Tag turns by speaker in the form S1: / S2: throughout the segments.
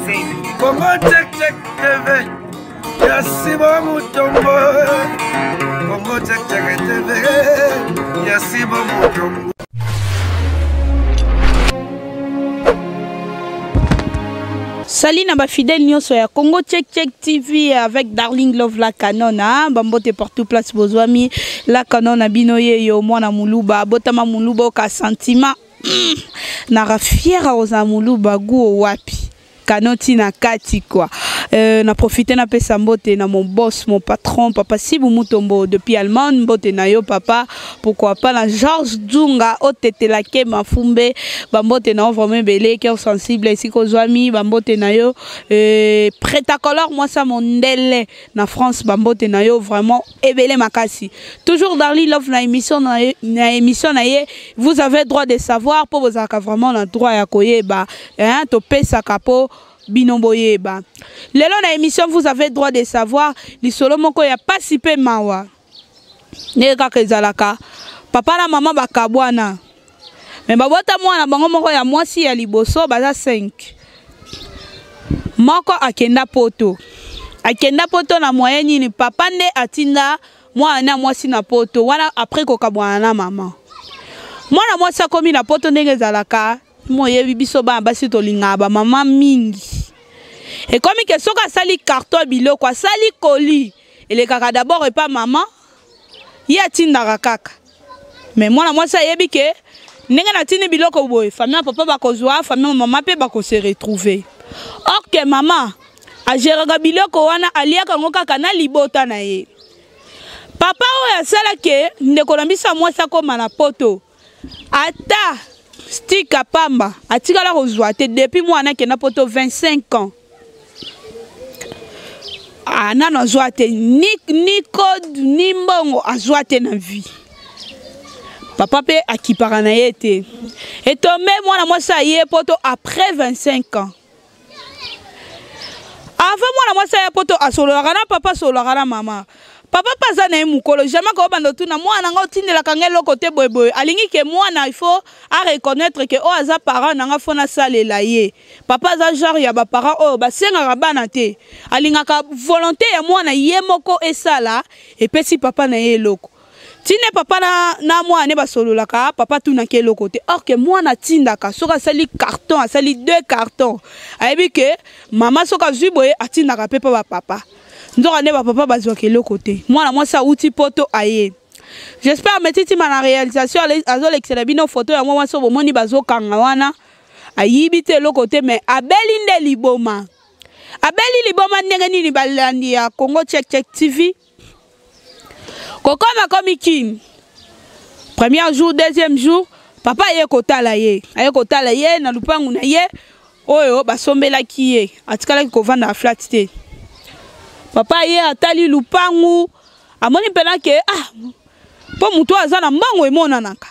S1: Congo Check Check TV ya Sibo Mutombo. Congo Check Check TV ya Sibo Mutombo.
S2: Salut na ba fidèle nyonso ya Congo Check Check TV avec Darling Love la Canon hein bambote partout place bozwami la Canon na bino ye yo mwana muluba botama muluba ka sentiment naka fière kozala muluba guo wapi kano ti na kati quoi. Na profiter na pesa mbote na mon boss, mon patron papa Sibu Mutombo depuis Allemagne, mbote na yo papa, pourquoi pas na Georges Dunga otetelake mafumbe, ba mbote na vraiment belé cœur sensible esiko zwami, ba mbote na yo prêt-à-color moi ça mondele na France, ba mbote na yo vraiment ebele makasi. Toujours dans Love na émission na, na émission na ye, vous avez droit de savoir pour vous avez vraiment le droit ya koyeba hein to pesa kapo bino boyeba. Lelo na émission vous avez droit de savoir lisolo moko ya pasi pe mawa. Ne kaka ezalaka papa na mama bakabwana. Mais babota mwana bango moko ya mwasi ya liboso baza 5. Moko akenda poto. Akenda poto na moyen nini papa nde atinda mwana mwasi na poto wana après kokabwana na mama. Mwana mwasi akomi na poto ndenge ezalaka moyebi biso bana basi tolingaka ba mama mingi. Ekomi ke soki asali carton biloko asali colis elekaka d'abord epa mama ye atindaka kaka. Mais mwana mwasi ayebi ke ndenge natindi biloko boye famille ya papa bakozwa, famille ya mama pe bako se retrouver. Or ke mama agéraka biloko wana aliaka yango kaka na libota na ye. Papa oyo asala ke ndeko na biso ya mwasi akoma na poto ata stika pamba atikala kozwa te depuis mwana akenda poto 25 ans. Ah, nano azwa te ni, ni code ni mbongo azwa te na vie. Papa pe akipaka na ye te. Etombe mwana mwasi aye poto après 25 ans. Avant mwana mwasi aya poto asololaka na papa, asololaka na mama. Papa pe aza na ye mokolo, jamais akobanda otuna mwana nga otindelaka nga eloko te boye boye. Alingi ke mwana il faut a reconnaître ke oyo aza parent na nga faut nasalela ye. Papa aza genre ya ba parents oyo basengaka bana te. Alingaka volonté ya mwana ye moko esala epesi papa na ye eloko. Tine papa na mwana ne basololaka, papa atunaki eloko te. Or que mwana atindaka, soki asali carton, asali 2 cartons, ayebi ke mama soki azwi boye atindaka pe pa ba papa. Nzoka nde ba papa bazwaka eloko te. Mwana mwasi awuti poto aye. J'espère Metiti na réalisation azolekisela bino photo ya mwana mwasi oyo bomoni bazokanga wana. Ayibi te eloko te mais abeli nde liboma. Abeli liboma ndenge nini balandi ya Congo Check Check TV? Kokoma komi kin. Premier jour, deuxième jour, papa aye kotala ye. Aye kotala ye na lupangu na ye oyo basombelaki ye. Atikalaki kovanda na flat te. Papa ye atali lupangu, amoni mpena ke ah po moto aza na mbongo emonanaka.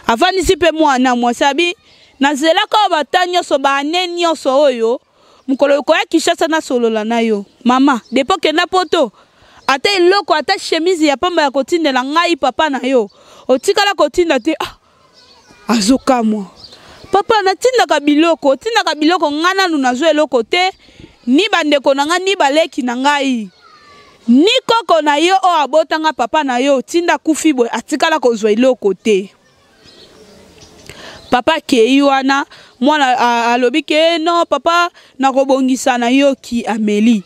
S2: Avandisi pe mwana mwasi abi nazelaka oyo bata nyonso ba année nyonso oyo mokolo okoya Kinshasa nasolola na yo. Mama, depuis okenda poto ata eloko ata chemise ya pamba ya kotindela ngai papa na yo otikala kotinda te. Ah, azokamwa. Papa natindaka biloko, otindaka biloko ngai nanu nazwa eloko te, ni bandeko na ngai ni baleki na ngai ni koko na yo oyo abotanga papa na yo tinda kufi boye atikala kozwa eloko te. Papa akei wana mwana alobi ke non papa nakobongisa na yo ki ameli.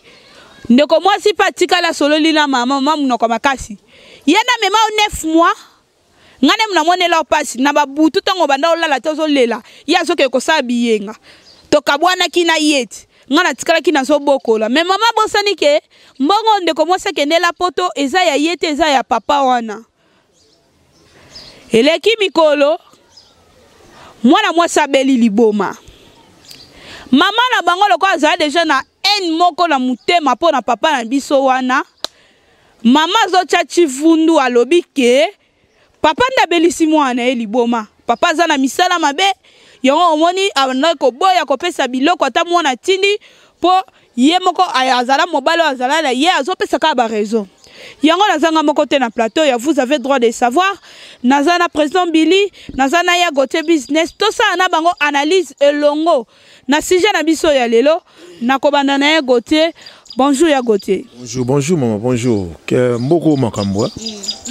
S2: Ndeko mwasi pe atikala asololi na mama, mama monoko makasi. Ye na mema yo 9 mois nga nde namonela yo pasi na babutu ntango obanda olala te ozolela ye azokende kosala biyenga tokabwanaki na ye ti nga natikalaki nazobokola mais mama abosani ke mbongo ndeko mwasi akendela poto eza ya ye te eza ya papa wana. Eleki mikolo mwana mwasi abeli liboma. Mama na bango lokola azala deja na haine moko na motema mpo na papa na biso wana, mama azotya chivundu alobi ke papa nde abelisi mwana na ye liboma. Papa aza na misala mabe, yango omoni abandaki koboya kopesa biloko ata mwana atindi mpo ye moko azala mobali oyo azala na ye azopesa kaka ba raison. Yango nazanga moko te na plateau ya vous avez droit de savoir. Naza na président Billy, naza na ya Gauthier Business, tosala na bango analyse elongo na sujet na biso ya lelo. Nakobanda na ya Gauthier. Bonjour ya Gauthier.
S3: Bonjour, bonjour maman, bonjour. Ke mboko makambo.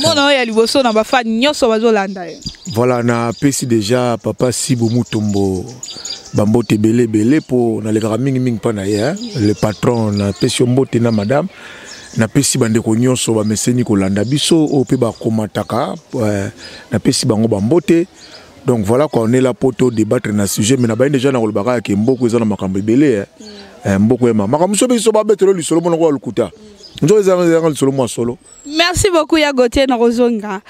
S2: Mona oyo ya liboso na ba fan nyonso bazolanda yo.
S3: Voilà, na pesi déjà papa Sibo Mutombo bambote ebele ebele mpo nalekaka mingimingi mpa na ye, hein? Le patron, napesi yo mbote na madame, napesi bandeko nyonso bameseni kolanda biso oyo mpe bakomataka, napesi bango bambote. Donc voilà quoi, on est là pour to débattre na sujet, mais na bayi déjà na kolobaka ke mboko eza na makambo ebele, hein? Mboko ema makambo so biso babetelo lisolo monoko ya lokuta nzo eza lisolo mwa solo.
S2: Merci beaucoup ya Gauthier Narozonga.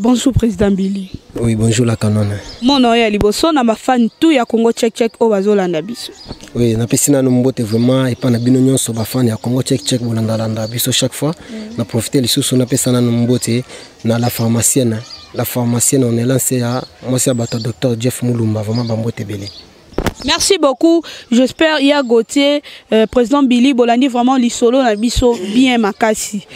S2: Bonjour président Billy.
S4: Oui, bonjour la canone.
S2: Mon nom est Liboso na ma fan tout ya Congo Check Check o bazolanda biso.
S4: Oui, na pesi na mbote vraiment et pa na bino nyonso ba fan ya Congo Check Check bolanda landa biso chaque fois. Na profiter lisusu na pesa na mbote na la pharmacienne. La pharmacienne on est lancé à moi c'est bato docteur Jeff Mulumba vraiment ba mbote belé.
S2: Merci beaucoup. J'espère ya Gauthier, président Billy Bolandi vraiment lisolo na biso bien makasi.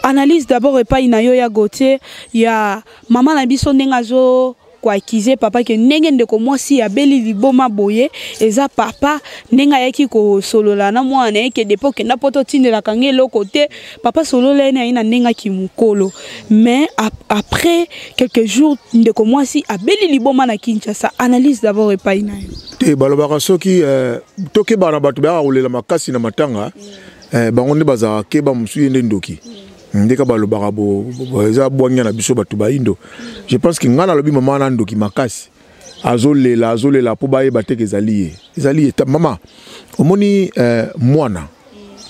S2: Analyse d'abord et pas inayo ya Gauthier, ya maman na biso ndenga zo ko accuser papa ke ndenge ndeko mwasi ya beli liboma boye eza papa ndenga yaki ko solola na mwana yake depo ke na poto tindela kange eloko te papa solola na ina ndenga ki mukolo. Mais après quelques jours ndeko mwasi abeli liboma na Kinshasa. Analyse d'abord et pas inayo.
S3: Te balobaka soki toke bana bato ba kolela makasi na matanga, bango nde bazalaka keba mosusu ye nde ndoki. Ndeka balobaka bo eza bwanya na biso bato bayindo. Je pense que nga nalobi mama na ndoki makasi. Azolela, azolela po bayeba te ke ezali ye. Ezali ye. Ta, mama, omoni mwana,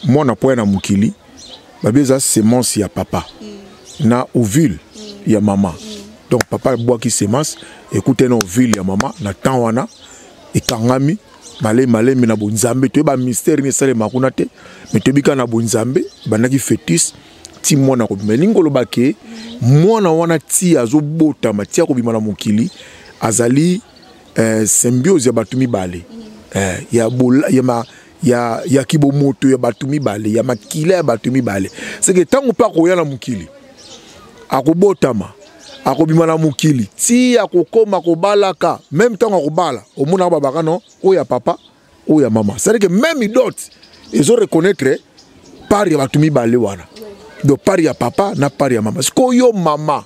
S3: mwana po ya na mokili, babi eza semence ya papa na ovule ya mama. Donc papa abwaki semence, ekute na ovule ya mama na temps wana ekangami malemi malemi na bonzambe. Toyeba mystère ni esalema kuna te, mais toyebika na bonzambe bandaki fœtus ti mwana kobima. Elingi koloba ke mwana wana ti azobotama, ti akobima na mokili, azali symbiose ya bato mibale, ya bola, ya ma, ya, ya kibomoto ya bato mibale, ya makila ya bato mibale. C'est que ntango mpe akoya na mokili, akobotama, akobima na mokili, ti akokoma kobalaka, même ntango akobala, omonaka babaka non, oyo ya papa, oyo ya mama. C'est-à-dire que même dot ezo reconnaître part ya bato mibale wana. Donc part ya papa na part ya mama. Sikoyo yo mama,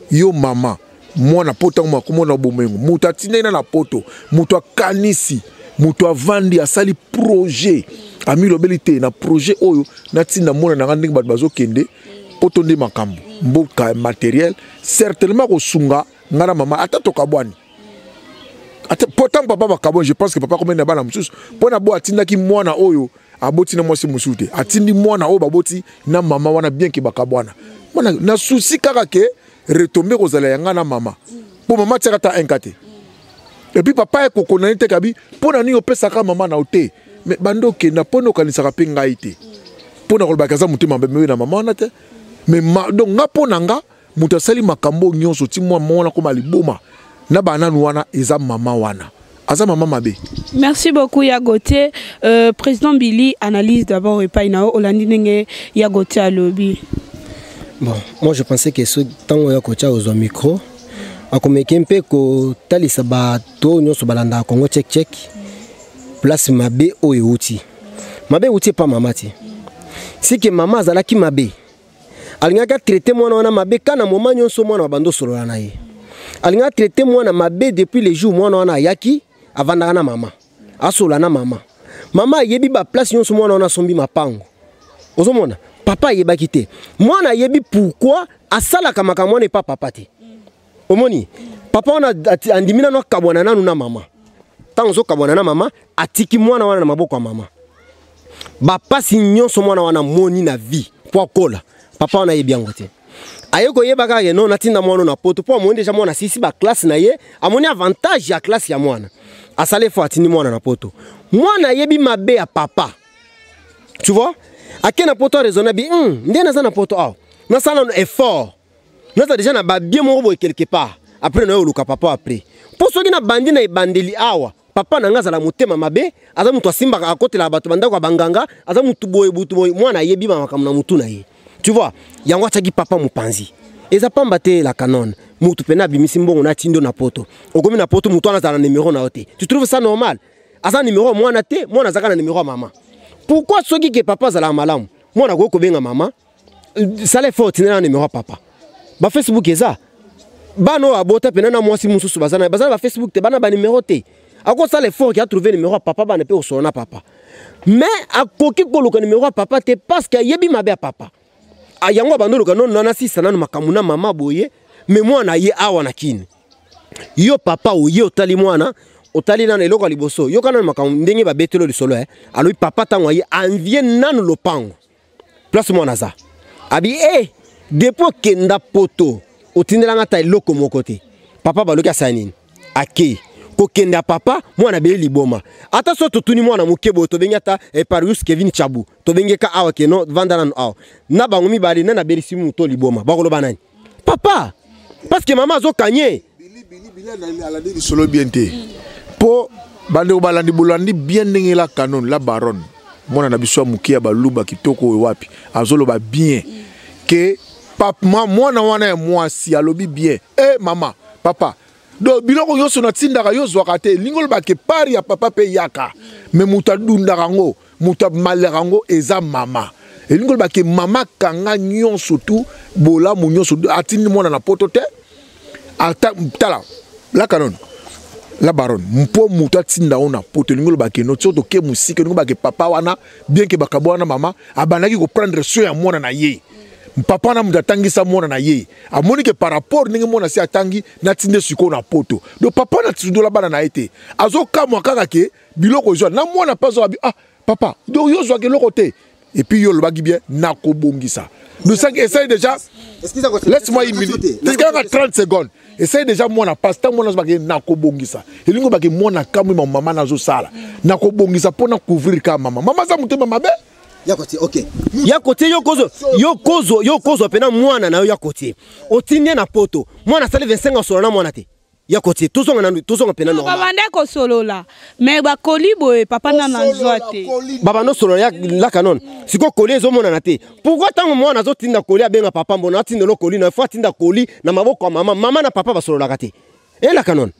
S3: yo mama, mwana poto ntango akomona bomengo, moto atindaki na poto, moto akanisi, moto avandi asali projet, amilobeli te na projet oyo natinda mwana na nga ndenge bato bazokende poto nde makambo mboka matériel, certainement kosunga nga na mama ata tokabwani. Ata po ntango papa bakabwani, je pense que papa akomeli na bana mosusu mpo na bo atindaki mwana oyo aboti na mwasi mosusu te, atindi mwana oyo baboti na mama wana bien ke bakabwana. Mwana na souci kaka ke retomber kozala ya nga na mama po mama atiaka ata un ka te. Et puis papa ekokona ye te kabi mpo na nini opesaka mama na yo te, mais bando okenda mpo na okanisaka mpe ngai te mpo na kolobaka aza motema mabe na mama wana te. Mais ma, donc nga mpo na nga moto asali makambo nyonso ti mwa mwana koma liboma na bananu wana eza mama wana aza mama mabe.
S2: Merci beaucoup ya Gauthier. Président Billy, analyse d'abord epai na olandi ndenge ya Gauthier alobi.
S4: Bon, moi je pensais que ce tango ya kotia ozwa micro akomeki mpe kotalisa bato nyonso balandaka Congo Check Check place mabe oyo euti. Mabe euti epa mama te. Si ke mama azalaki mabe, alingaki atraite mwana wana mabe kana moma nyonso mwana wa bando solola na ye. Alingaki atraite mwana mabe depuis le jour mwana wana ayaki avandaka na mama, asola na mama. Mama ayebi ba place nyonso mwana wana asombi mapango. Ozomona papa ayebaki te. Mwana ayebi pourquoi asalaka makambo wana epa papa te. Omoni papa wana andimi nanu akabwana nanu na mama. Ntango ozokabwana na mama, atiki mwana wana na maboko ya mama. Bapasi nyonso mwana wana moni na vie po akola, papa wana ayebi yango te. Aye koyeba kaka ke non, natinda mwana na poto po amoni deja mwana asisi ba classe na ye, amoni avantage ya classe ya mwana. Asala effort atindi mwana na poto. Mwana ayebi mabe ya papa. Tu vois? Ake na poto raisonner bi, nde naza na poto awa. Nasala nanu effort. Naza déjà na ba bien moko boye quelque part. Après nayo oluka papa après. Po soki na bandi na ebandeli awa, papa na nga azala motema mabe, aza mutu asimbaka akotela bato bandako ya banganga, aza mutu boye butu boye, mwana ayebi ba makambo na mutu na ye. Tu vois, yango atiaki papa mopanzi. Eza pamba te la canon. Mutu pena abimisi mbongo na tindo na poto. Okomi na poto mutu wana azala na numéro na yo te. Tu trouves ça normal? Aza numéro ya mwana te, mwana azaka na numéro ya mama. Pourquoi soki ke papa azalaka malamu, mwana akoki kobenga mama, sala effort otindela na numéro ya papa. Ba Facebook eza. Bana oyo abota pena na mwasi mosusu baza na baza na ba Facebook te, bana ba numéro te. Akosala effort ke atrouver numéro ya papa bana mpe kosolola na papa. Mais akoki koluka numéro ya papa te parce que ayebi mabe ya papa. Yango abandi oluka nono nasisa nanu makambo na mama boye, mais mwana ye awa na kini. Yo papa oye otali mwana, otali nanu eloko ya liboso, yoka nanu makambo ndenge babetelo lisolo eh. Alobi papa ntango aye envie nanu lopango. Place mwana aza. Abi eh depuis okenda poto otindelanga ata eloko moko te. Papa baloki asala nini? Ake kokende ya papa mwana abeli liboma. Ata so totuni mwana moke boye tobengi ata Parius Kevin Chabu tobengi ka awa ke no vanda nanu awa na bango mibale nani abelisi moto liboma bakoloba nani? Papa, parce que mama azokanye.
S3: Bili alandi lisolo bien te po bandeko balandi bolandi bien ndenge la canon la baronne mwana na biso ya moke ya baluba kitoko oyo wapi azoloba bien ke papa mwana wana ya mwasi alobi bien eh mama papa donc biloko nyonso natindaka yo zwaka te elingi oloba ke part ya papa mpe yaka mais moto adundaka yango moto amalaka yango eza mama elingi oloba ke mama kanga nyonso tu bolamu nyonso atindi mwana na poto te ata tala la canon la baronne mpo moto atinda yo na poto elingi oloba ke no soki toke mosika elingi oloba ke papa wana bien ke bakabo wana mama abandaki koprendre soin ya mwana na ye papa wana moto atangisa mwana na ye amoni ke par rapport ndenge mwana si atangi natinde sikoyo na poto donc papa wana atindola bana na ye te azokamwa kaka ke biloko ezwa na mwana mpe azwa ah papa donc yo ozwaka eloko te et puis yo olobaki bien nakobongisa donc essaye déjà laisse-moi une minute kaka 30 secondes essaye déjà mwana passe ntango mwana azobaki nakobongisa elingi obaki mwana kamwi ma mama nazosala nakobongisa mpo na couvrir kaka mama mama aza motema mabe
S4: ya kotie ok ya kotie yo kozo yo kozo yo kozwa mpena mwana na yo ya kotie otindi ye na poto mwana asali 25 asolola na mwana te ya kotie tozonga nanu tozonga mpena normal
S2: babanda kosolola mais bakoli boye papa nanu azwa te
S4: babanda osolola ya laka nono sikoyo koli ezomonana te pourquoi ntango mwana azotinda koli abenga papa mbona atindelo koli na fo atinda koli na maboko ya mama mama na papa basololaka te elaka nono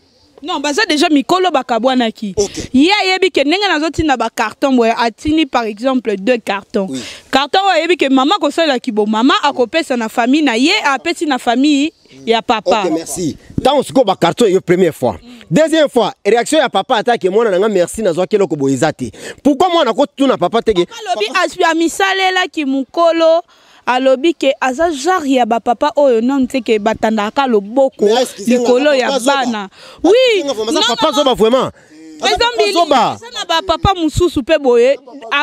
S2: non baza déjà mikolo bakabwanaki
S4: okay.
S2: Ye ayebi ke ndenge nazotinda bacarton boye atindi par exemple deux cartons
S4: oui.
S2: Carton oyo ayebi ke mama akosalelaki bo mama akopesa na famille na ye apesi na famille ya papa.
S4: Ok, merci. Ntango sikoyo bacarton eyo première fois, deuxième fois réaction ya papa atake mwana na nga merci nazwaki eloko boye eza te pourquoi mwana akotuna papa teke
S2: alobi amisalelaki mokolo alobi ke aza genre ya bapapa oyo non te ke batandaka loboko likolo ya bana. Oui,
S4: papa zoba vraiment.
S2: Eza mbili eza na bapapa mosusu mpe boye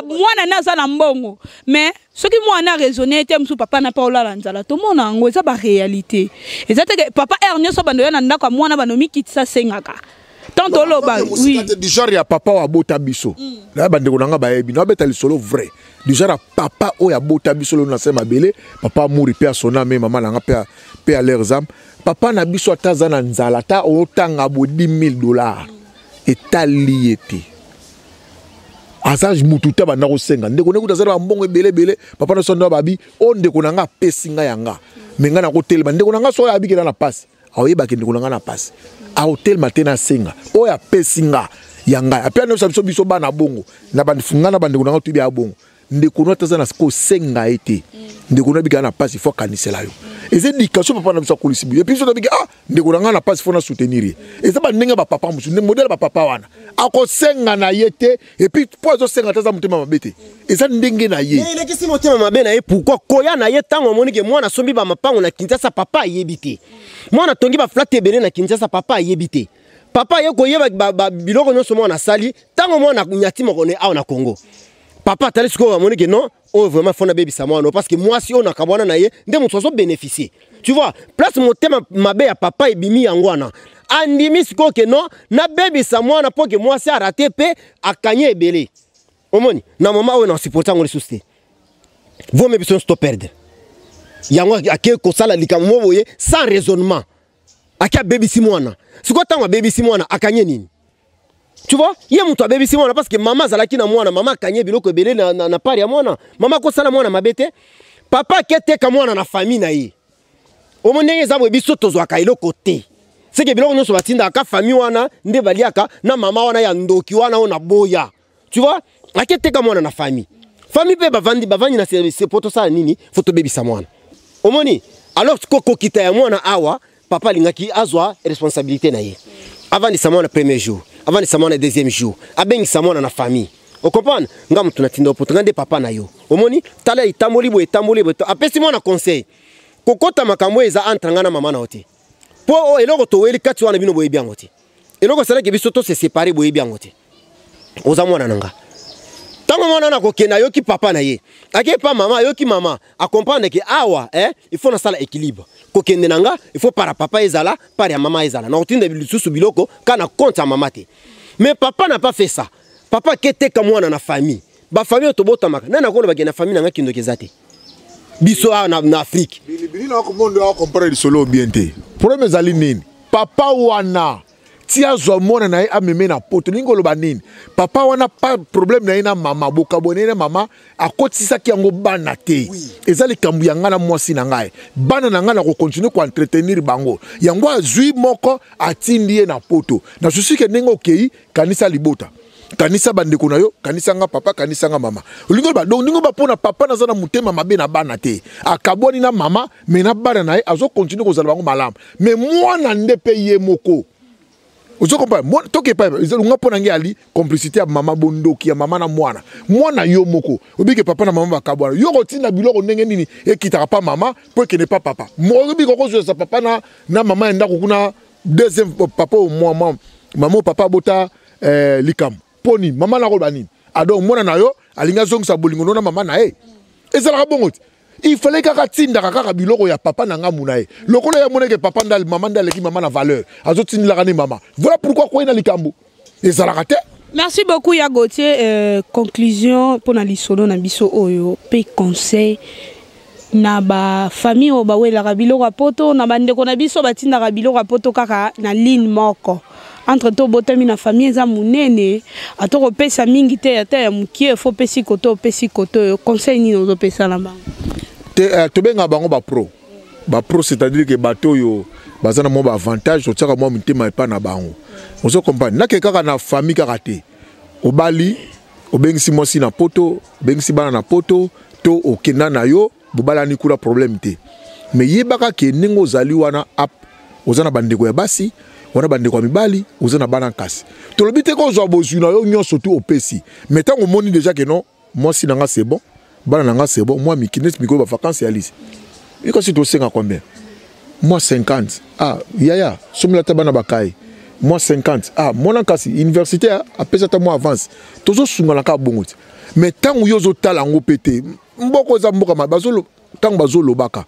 S2: mwana ne aza na mbongo mais soki mwana raisonne te mosusu papa na mpe olala nzala tomona yango eza baréalité eza te ke papa heure nyonso bando ya na ndako ya mwana bando mikitisa asengaka tant toloba oui
S3: du genre ya papa oyo abota biso na bandeko na nga bayebi nabeta lisolo vrai du genre ya papa oyo abota biso lelo na se mabele papa amouri mpe asona me mama na nga mpe à leurs âmes papa na biso ata aza na nzala ata otanga bo 10 000 dollars etali ye te aza mutu te abanda kosenga ndeko ndeko aza na bambongo ebele ebele papa na biso babi o ndeko na nga apesi nga yanga me nga nakotelema ndeko na nga soki abikela na pasi aoyebaki ndeko na nga na pasi aotelema te nasenga oyo apesi nga ya ngai ape anyosa biso biso bana bongo na nga na bandeko na nga toyebi ya bongo ndeko no ata aza na kosenga ye te ndeko no abikaka na pasi fo akanisela yo eza éducation papa na biso akolisi biso epuis biso tobiki ah ndeko na ngai na pasi fo na soutenir ye eza bandenge ya bapapa mosusu modele ya bapapa wana akosenga na ye te epuis mpo azosenga te aza motema mabe te eza ndenge na ye
S4: elekisi motema mabe na ye pourquoi koya na ye ntango amoni ke mwana asombi bamapango na Kinshasa papa ayebi te mwana atongi baflate ebele na Kinshasa papa ayebi te papa aye koyeba biloko nyonso mwana asali ntango mwana nyati moko ne awa na Congo papa atali sikoyo amoni ke non oyo vraiment fo nabebisa mwana parce que mwasi oyo nakabwana na ye nde moto azobénéficie. Tu vois place motema mabe ya papa ebimi yango wana andimi sikoyo ke non nabebisa mwana mpo ke mwasi arate mpe akanye ebele omoni na moma oyo na supporte yango lisusu te vomi biso nyonso toperdre yango ake kosala likambo mo boye sans raisonnement ake abebisi mwana sikoyo ntango abebisi mwana akanye nini? Tu vois ye moto abebisi mwana parce que mama azalaki na mwana mama akanye biloko ebele na part ya mwana mama akosala mwana mabe te Papa aketeka mwana na famille na ye. Omoni ndenge eza boye, biso tozwaka eloko te. Seke biloko nyonso batindaka famille wana nde baliaka na mama wana ya ndoki wana oyo na boya. Tu vois, aketeka mwana na famille. Famille mpe bavandi bavandi na se po tosala nini? Fo tobebisa mwana. Omoni, alors kokita ya mwana awa, papa alingaki azwa responsabilité na ye. Avandisa mwana premier jour, avandisa mwana deuxième jour, abengisa mwana na famille. Ocomprendre? Nga moto natinda opoto, nga nde papa na yo. Omoni, tala etamboli boye, etamboli boye, apesi mwana conseil. Kokota makambo eza entre nga na mama na yo te. Po eloko toweli kati wana bino boyebi yango te. Eloko esalaki biso to se séparer boyebi yango te. Oza mwana na nga. Tango mwana na kokenda ayoki papa na ye. Ake pa mama ayoki mama, a comprendre que awa il faut nasala équilibre. Kokende na nga, il faut para papa ezala, para ya mama ezala. Na kotinda lisusu biloko kana compte ya mama te. Mais papa n'a pas fait ça. Papa keteka mwana na famille. Ba famille tobotamaka. Nana kolo bagena famille na nga kindoki eza te. Biso awa na Afrique.
S3: Bilibili na komondo ya comprendre lisolo bien te. Problème ezali nini? Papa wana ti azwa mwana na ye ameme na poto, ningi oloba nini? Papa wana pa problème na ye na mama, bokabwana ye na mama, akotisaki yango bana te. Eza likambo ya ngai na mwasi na ngai. Bana na ngai na kocontinue koentretenir bango. Yango azwi moko atindi ye na poto. Na susi ke ndenge okei, kanisa libota. Kanisa bandeko na yo, kanisa nga papa, kanisa nga mama. Olingi oloba, donc ndingo ba pona papa naza na motema mabe na bana te. Akabwani na mama, mais na bana na ye azo continuer kozala bango malamu. Mais mwana nde pe ye moko. Ozo comprendre? Mwana toke pa nga pona nge ali complicité ya mama bondoki ya mama na mwana. Mwana yo moko. Obike papa na mama bakabwana. Yo kotinda biloko ndenge nini ekitaka pa mama po ekende pa papa. Mo obi kokozwesa papa na mama ya ndako kuna deuxième papa au moi mama mama papa bota likambo. Poni mama na koloba nini? Ado mwana na yo alinga zongisa bolingo na mama na ye. Ezalaka bongo te. Il fallait kaka tindaka kaka biloko ya papa na ngamu na ye. Lokolo ya moneke papa ndal mama ndal ki mama na valeur. Azo tindilaka ni mama. Voilà pourquoi koyina likambo. Ezalaka te.
S2: Merci beaucoup ya Gauthier. Conclusion pour na lisolo na biso oyo pe conseil na ba famille oyo bawelaka biloko ya poto na bandeko na biso batindaka biloko ya poto kaka na ligne moko. Entre to botami na famille eza munene atoko pesa mingi te ata ya mukie faut pesi koto pesi koto conseil nini ozo pesa na bango?
S3: Te tobenga bango ba pro. Ba pro c'est-à-dire que bato yo bazana mo ba avantage otiaka mwa motema epa na bango. Ozo comprendre na ke kaka na famille kaka te. Obali obengisi mwasi na poto, obengisi bana na poto to okenda na yo bobalani kuna problème te. Mais yebaka ke ndenge ozali wana ap oza na bandeko ya basi, wana bandeko ya mibali, oza na bana nkasi. Tolobi te kozwa bozwi na yo nyonso tu opesi. Mais tango omoni déjà que non, mwasi na nga c'est bon, bana na nga c'est bon, moi miki neti mikolo ba vacances ya lise. Iko si tosenga combien? Moi 50. Ah, yaya, somela ta bana bakai. Moi 50. Ah, mwana nkasi université apesa ta moi avance. Tozo sunga na ka bongo te. Mais tango yo zo tala ngo pete, mboko za mboka ma bazolo tango bazolo baka.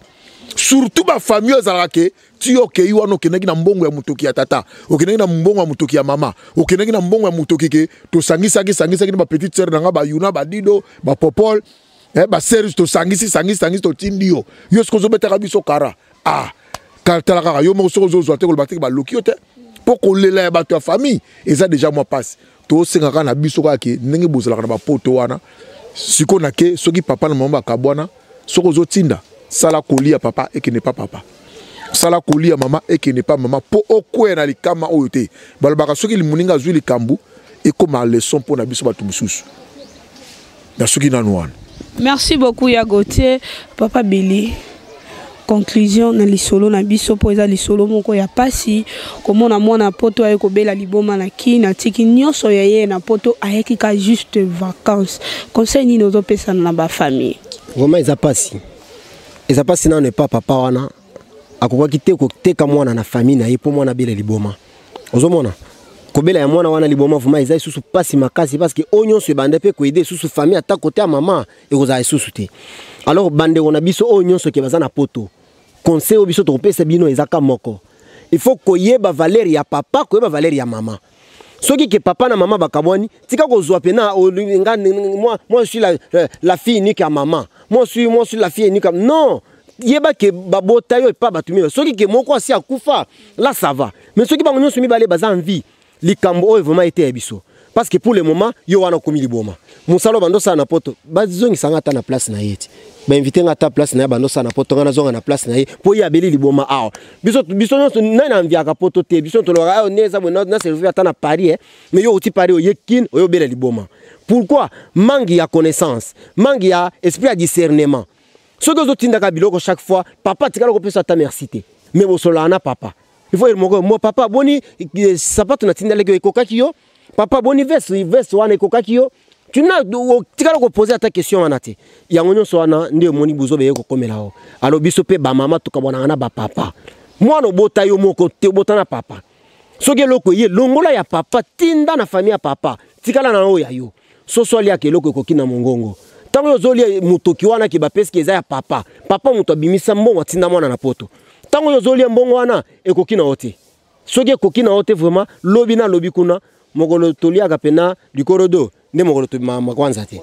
S3: Surtout ba famille ezalaka ke ti okei wana okendaki na mbongo ya motoki ya tata, okendaki na mbongo ya motoki ya mama, okendaki na mbongo ya motoki ke tosangisaki sangisaki na ba petite sœur na nga ba Yuna, ba Dido, ba Popol, ba sœur tosangisi sangisi sangisi totindi yo. Yo soki ozobetaka biso kara. Ah, tala kaka yo moko soki ozozwa te koloba te ke baloki yo te. Po kolela ya bato ya famille eza déjà mwa pasi. Tosengaka na biso kaka ke ndenge bozalaka na bapoto wana siko na ke soki papa na mama bakabwana, soki ozotinda sala koli ya papa ekende pa papa, sala koli ya mama ekende pa mama, po okwea na likama oyo te. Balobaka soki moninga azwi likambo ekoma leçon mpo na biso bato mosusu. Na soki nanu wana.
S2: Merci beaucoup ya Gauthier. Papa Billy, conclusion na lisolo na biso po eza lisolo moko ya pasi komona mwana poto aye kobela liboma na ki na tiki nyonso ya ye na poto ayeki ka juste vacances. Conseil nini ozopesa na ba famille?
S4: Vraiment eza pasi. Eza pasi na ne pas papa wana akokaki te koteka mwana na famille na ye po mwana abela liboma. Ozomona kobela ya mwana wana liboma vraiment eza lisusu pasi makasi parce que oyo nyonso ebanda pe koyede lisusu famille ata côté ya mama ekozala lisusu te. Alors bandeko na biso oyo nyonso ke baza na poto, conseil oyo biso tokopesa bino eza ka moko. Il faut koyeba valeur ya papa, koyeba valeur ya mama. Soki ke papa na mama bakabwani, tika kozwa pena, oh, nga, moi, moi je suis la fille unique ya mama. Moi je suis la fille unique ya, non. Yeba ke babota yo epa bato mibale. Soki ke moko asi akufa, là ça va. Mais soki bango nyonso mibale baza en vie, likambo oyo vraiment ete ya biso. Parce que pour le moment yo wana okomi liboma. Mosala bando osala na poto, bazongisa nga ata na place na ye ti, bainvite nga ata place na ye, bando osala na poto, nga nazonga na place na ye, mpo ye abeli liboma awa. Biso biso nyonso nani anviaka poto te? Biso tolobaka ayo nde eza boye, na servir ata na Paris, eh. Mais yo outi Paris, oye Kin, oyo obela liboma. Pourquoi? Manque ya connaissance, manque ya esprit ya discernement. Soki ozotindaka biloko chaque fois, papa atikala kopesa ata merci te, mais bosololaka na papa. Il faut moko mo papa boni sapato natindalaki yo ekokaki yo, papa boni veste wana ekokaki yo, tu n'as otikala kopose ata question wana te. Yango nyonso wana nde omoni buzoba eye kokomela yo. Alors biso mpe bamama tokabwanaka na bapapa. Mwana obota yo moko te, obota na papa. Soki eloko eye, longola ya papa, tinda na famille ya papa, tikala na oyo ya yo. Soso aliaka eloko ekoki na mongongo. Ntango oyo ozolia motoki wana ke bapesiki eza ya papa, papa moto abimisa mbongo atinda mwana na poto. Ntango oyo ozolia mbongo wana ekoki na yo te. Soki ekoki na yo te, vraiment lobi na lobi kuna mokolo toliaka pena likorodo nde mokolo tobimaka makwanza te.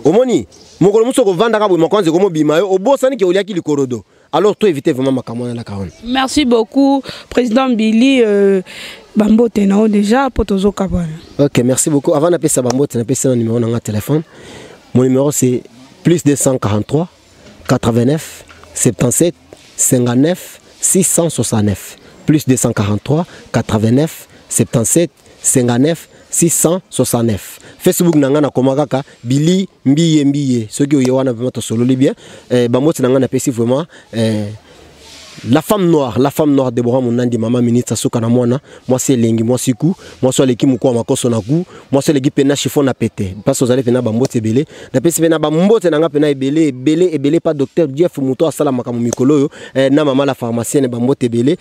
S4: Omoni mokolo mosusu okovandaka boye, makwanza ekomobima, yo obosani ke oliaki likorodo. Alors to éviter vraiment makambo wana laka wana.
S2: Merci beaucoup, président Billy. Bambote na yo déjà po tozokabwana.
S4: Ok, merci beaucoup. Avant napesa bambote, napesa na numéro na nga téléphone. Mon numéro, c'est plus 243 89 77 59 669, plus 243 89 77 59 669. Facebook na nga nakoma kaka Billy Mbiye Mbiye. Soki oye wana, vraiment tosololi bien. Bambote na nga napesi vraiment la femme noire, la femme noire Deborah Monandi, mama ministre suka na mwana, mwasi elengi, mwasi ku, mwasi aleki mokwa makoso na ku, mwasi aleki pena chiffon na pete. Parce ozali pena bambote ebele. Napesi pena bambote na nga pena ebele, ebele, ebele pa docteur Jeff Muto asala makambo mikolo oyo, na mama la pharmacienne, bambote ebele.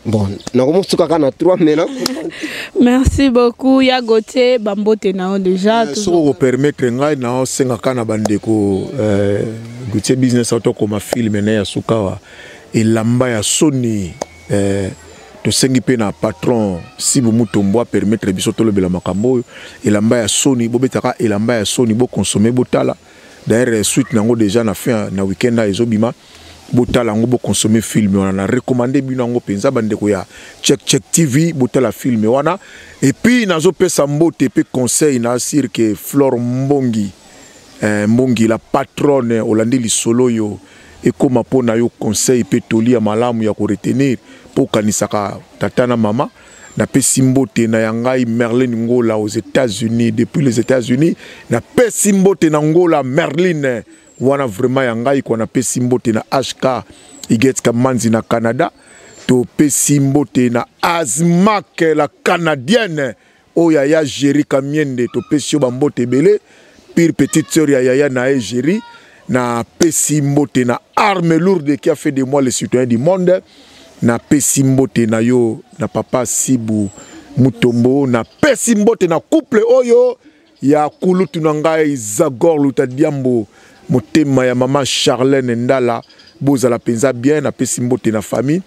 S4: Bon, nakomosuka kaka na 3 maintenant.
S2: Merci beaucoup ya Gauthier, bambote na yo déjà.
S3: Soki okopermettre ngai, naosengaka na bandeko, Gauthier Business atokoma film na ya sukawa elamba ya soni. Tosengi mpe na patron Sibu Mutombo apermettre biso tolobela makambo oyo elamba ya soni. Bobetaka elamba ya soni, boconsommer, botala. D'ailleurs suite nango déjà na fin na week-end ezobima. Botala yango, boconsommer film wana. Na recommande bino yango mpenza, bandeko ya Check Check TV, botala film wana. Et puis nazopesa mbote mpe conseil na asire ke Flore Mbongi, Mbongi la patronne, olandi lisolo oyo, ekóma mpo na yo conseil mpe toli ya malamu ya koretenir mpo okanisaka tata na mama. Napesi mbote na ya ngai Merlin Ngola aux États-Unis, depuis les États-Unis. Napesi mbote na Ngola Merlin wana, vraiment ya ngai kwa. Napesi mbote na HK Iget Kamanzi na Canada. Topesi mbote na Azmak la canadienne oyo aya Géri Kamiende. Topesi yo bambote ebele, pire petite sœur ya yaya na ye Géri. Napesi mbote na Arme Lourde qui a fait de moi le citoyen du monde. Napesi mbote na yo na papa Sibu Mutombo. Napesi mbote na couple oyo ya kulutu na ngai Zagor Luta Diambo, motema ya mama Charlène Ndala. Bozala mpenza bien. Napesi mbote na famille.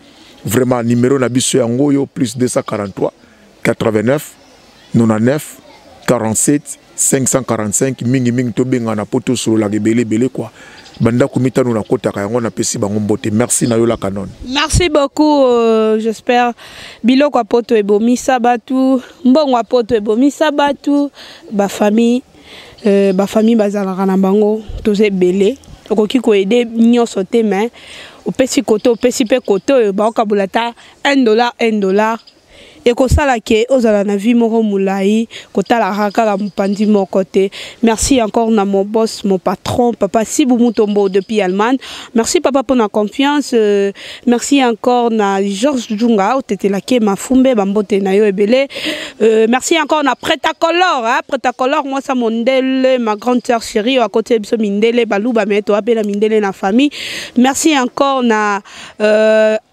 S3: Vraiment numéro na biso yango oyo, plus 243 89 99 47 545. Mingimingi tobengana mpo tosololaka ebele ebele kwa bandako mitano nakotaka yango. Napesi bango mbote. Merci na yo la canon.
S2: Merci beaucoup. J'espère biloko ya poto ebomisa bato, mbongo ya poto ebomisa bato, bafamille, bafamille bazalaka na bango. Toza ebele, okoki koaider nyonso te, mais opesi kote, opesi mpe kote oyo baokabola ata 1 dollar, 1 dollar ekosala ke ozala na vie moko molai, kotalaka kaka mopanzi moko te. Merci encore na mon boss, mon patron, papa Sibu Mutombo depuis Allemagne. Merci papa pour la confiance. Merci encore na Georges Djunga otetelaki mafumbe, bambote na yo ebele. Merci encore na Pretacolor, hein, Pretacolor mwasa mondele, ma grande sœur chérie à côté biso mindele baluba, mais to apela mindele na famille. Merci encore na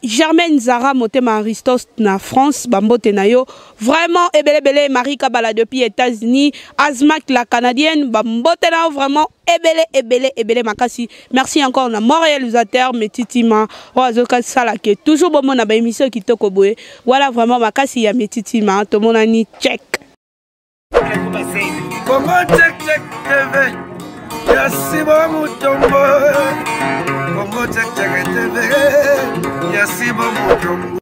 S2: Germaine Zara motema Aristos na France, bambote na yo vraiment ebele ebele. Marie Kabala depuis États-Unis, Azmak la canadienne, bambote na yo vraiment ebele ebele ebele makasi. Merci encore na mon réalisateur Metitima oyo azokasala ke toujours bomona ba émission kitoko boye. Voilà, vraiment makasi ya Metitima. Tomonani check.
S1: Congo Check Check TV ya Sibo Mutombo, Congo Check Check TV ya Sibo Mutombo.